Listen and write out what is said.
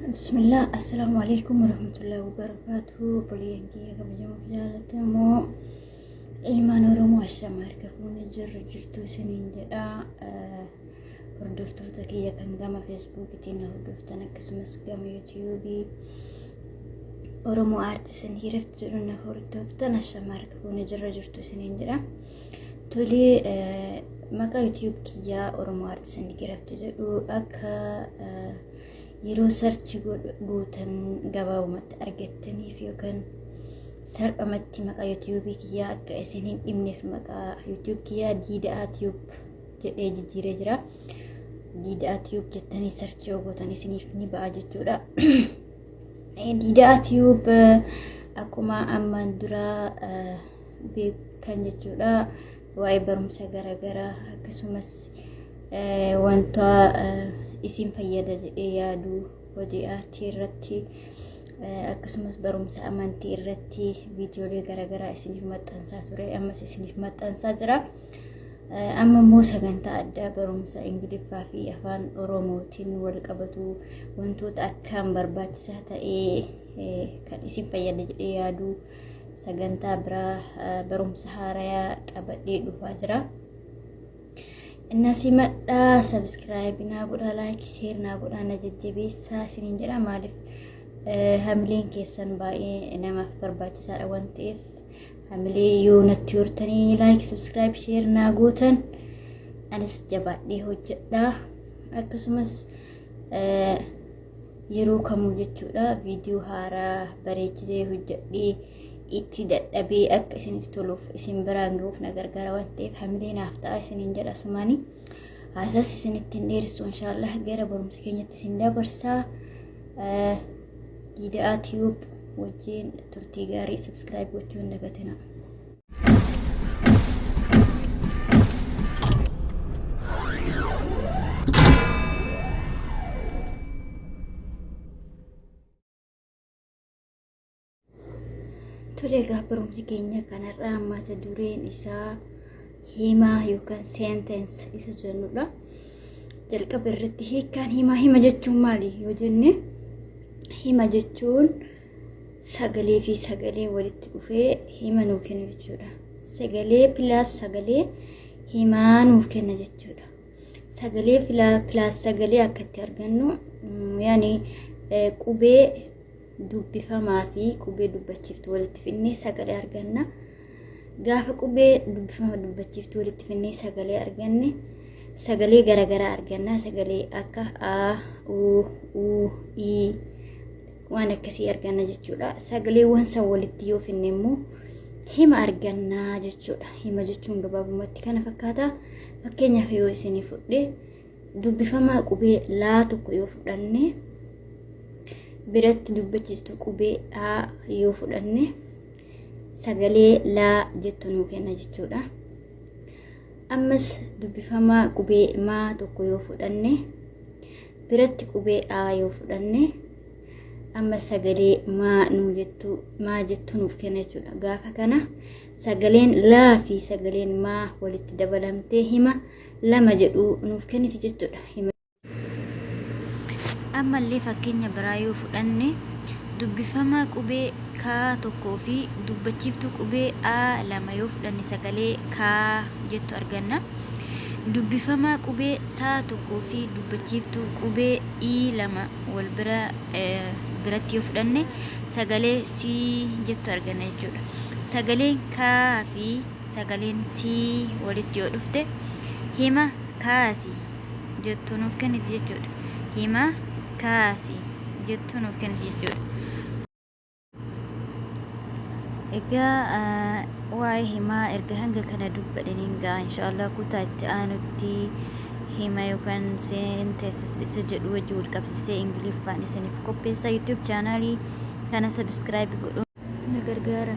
Bismillah, Assalaamu alaikum warahmatullahi wabarakatuh. Obboleeyyan kiyya kabajamoo fi jaallatamoo ilmaan Oromoo ashama harka fuune jirra jirtu isiniin jedha. Hordoftoota kiyya kan gama Feesbuukiitiin na hordoftan akkasumas gama Yuutiyuubii Oromoo Aartisan Hiirafti jedhu na hordoftan ashama harka fuune jirra jirtu isiniin jedha. Tolee, maqaa YouTube kiyyaa Oromoo Aartisan Hiirafti jedhu akka yeroo sarchi gootan gabaabumatti argattaniif yookaan salphumatti maqaa YouTube kiyyaa akka isin hin dhibneef maqaa YouTube kiyyaa Diidaa Tube jedhee jijjiiree jira. Diidaa Tube jettanii sarchi yoo gootan isiniif ni ba'a jechuudha. Diidaa Tube akkuma ammaan dura beektan jechuudha. Waa'ee barumsa garaagaraa akkasumas wanta isin fayyada jedhee yaadu hojii aartii irratti akkasumas barumsa amantii irratti viidiyoolee garaagaraa isiniif maxxansaa ture ammas isiniif maxxansaa jira. Amma immoo sagantaa addaa barumsa Ingiliffaa fi afaan Oromootiin wal qabatu wantoota akkaan barbaachisaa ta'ee kan isin fayyada jedhee yaadu sagantaa biraa barumsa haarayaa qabadhee dhufaa jira. Inna simadhaa sabiskiraayib naa godhaa laayik sheer naa godhaa na jajjabeessaa isiniin jedha maaliif hamileen keessan baay'ee namaaf barbaachisaadha waan ta'eef hamilee yoo natti hortanii laayik sabiskiraayib sheer naa gootan anis jabaadhee hojjedha akkasumas yeroo kamuu jechuudha viidiyoo haaraa bareechisee hojjedhee itti dadhabee akka isinitti toluuf isin biraan ga'uuf na gargaara waan ta'eef hamilee naaf ta'a isiniin jedha sumaanii haasaas isinitti hin dheeressu inshaallah gara barumsa keenyatti isin dabarsaa Diidaa Tube wajjin turtii gaarii subscribe gochuu hin dagatinaa. Tole egaa barumsi keenya kanarraa mata dureen isaa himaa yookaan sentence isa jennudha. Jalqaba irratti hiikkaan himaa hima jechuun maali yoo jenne hima jechuun sagalee fi sagalee walitti dhufee hima nuu kennu jechuudha. Sagalee pilaas sagalee himaa nuuf kenna jechuudha. Sagalee pilaas sagalee akka itti argannu yaani qubee dubbifamaa fi qubee dubbachiiftuu walitti finnee sagalee arganna. Gaafa qubee dubbifama dubbachiiftuu walitti finnee sagalee arganne sagalee garaagaraa arganna. Sagalee akka A, U, U, I waan akkasii arganna jechuudha. Sagaleewwan san walitti yoo finne immoo hima argannaa jechuudha. Hima jechuun gabaabumatti kana fakkaata. Fakkeenyaaf yoo isinii fudhe dubbifamaa qubee laa tokko yoo fudhanne biratti dubbachiistu qubee a yoo fudhanne sagalee laa jettu nuu kenna jechuudha. Ammas dubbifamaa qubee maa tokko yoo fudhanne biratti qubee a yoo fudhanne amma sagalee maa nuu jettu maa jettu nuuf kenna jechuudha. Gaafa kana sagaleen laa fi sagaleen maa walitti dabalamtee hima lama jedhu nuuf kenniti jechuudha. Hima Ammallee fakkeenya biraa yoo fudhanne dubbifamaa qubee K tokkoo fi dubbachiiftuu qubee A lama yoo fudhanne sagalee kaa jettu arganna. Dubbifamaa qubee S tokkoo fi dubbachiiftuu qubee I lama wal bira biratti yoo fudhanne sagalee C jettu arganna jechuudha. Sagaleen K fi sagaleen C walitti yoo dhufte hima kaasi jettu nuuf kenniti jechuudha. Hima kaasi jettu nuuf kenniti jechuudha. Egaa waa'ee himaa erga hanga kana dubbadheen ga'a inshaallah kutaa itti aanutti hima yookaan sentences isa jedhu wajji wal qabsiisee ingiliffaan isiniif qopheessa YouTube chaanaalii kana subscribe godhuun na gargaara.